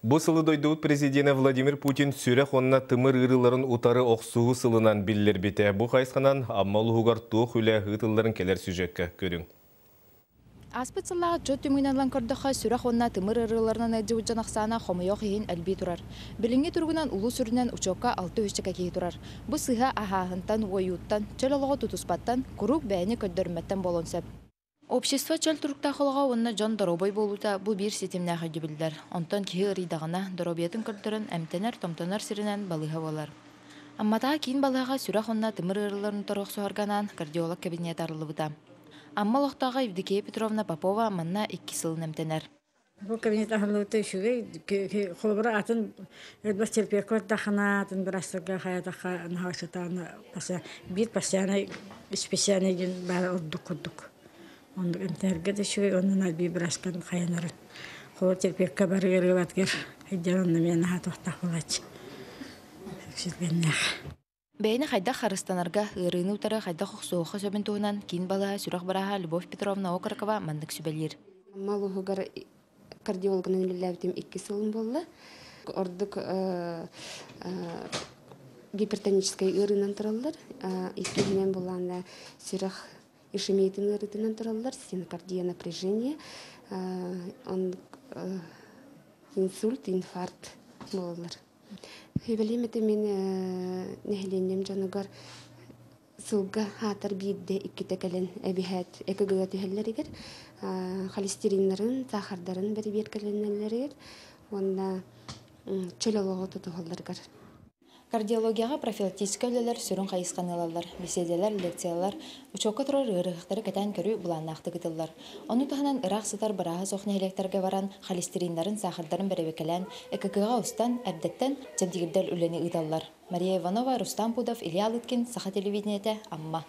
Бу сылы дойдубут президенэ Владимир Путин сүрэх уонна тымыр ыарыыларын утары охсуһуу сылынан биллэрбитэ. Бу хайысханан Амма улууһугар туох үлэ ыытылларын кэлэр сюжекка көрүҥ. Ааспыт сыллааҕы отчуот түмүгүнэн ылан көрдөххө, сүрэх уонна тымыр ыарыыларынан ыалдьыбыт дьон ахсаана хомойуох иһин элбии турар. Билиҥҥи туругунан улуус үрдүнэн учуокка 600 киһи турар. Бу сыыһа аһааһынтан, уойууттан, чөл олоҕу тутуспаттан, куруук бэйэни көрдөрүммэттэн буолуон сөп. Общество чөл туруктаах олоҕо уонна дьон доруобай буолуута бу биир ситимнээх өйдөбүллэр. Онтон киһи ыарыйдаҕына, доруобуйатын көрдөрөн эмтэнэр-томтонор сиринэн балыыһа буолар. Амматааҕы киин балыыһаҕа сүрэх уонна тымыр ыарыыларын утары охсуһарга анаан кардиолог кабинета арыллыбыта. Амма олохтооҕо Евдокия Петровна Попова манна икки сылын эмтэнэр. Бу кабинет аһыллыбыта үчүгэй. Холобура, атын элбэх терпиэккэ бардаххына, атын быраастарга хайатахха наһаа биир постоянный специальный диэн баара ордук курдук. Оннук эмтэнэргэ да үчүгэй, оннун биир бырааскан хайанарын. Холобур, терпиэккэ барыгар ыалатыгар сылдьан онно эмиэ наһаа туохтаах буолааччы. Сүргэннээх. Бэйэни хайдах харыстанарга, ыарыыны утары хайдах охсуохха сөбүн туһунан киин балыыһа сүрэх бырааһа Любовь Петровна Окорокова маннык сүбэлиир. Амма улууһугар кардиологынан үлэлээбитим икки сылым буолла. Ордук гипертоническай ыарыынан тураллар. Иккиһинэн булаана сүрэх ишемиятын ыарыытынан тураллар, стенокардия напряжение, инсульт, инфаркт буолаллар. Сүбэлиэм этэ мин нэһилиэнньэм дьонугар сылга аатар биирдэ иккитэ кэлэн эбиһээт ЭКГ түһэллэригэр, холестериннарын, саахардарын бэрэбиэркэлэнэллэригэр уонна чөл олоҕу тутуһалларыгар. Кардиологияҕа профилактическай үлэлэр сүрүн хайысханы ылаллар. Беседэлэр, лекциялар, учуокка турар ыарыһахтары кэтээн көрүү былааннаахтык ыытыллар. Ону таһынан ыраах сытар бырааһа суох нэһилиэктэргэ баран холестериннарын, саахардарын бэрэбиэркэлээн, ЭКГ-ҕа устан, эрдэттэн чэбдигирдэр үлэни ыыталлар. Мария Иванова, Рустам Пудов, Илья Лыткин, Саха телевидениетэ, Амма.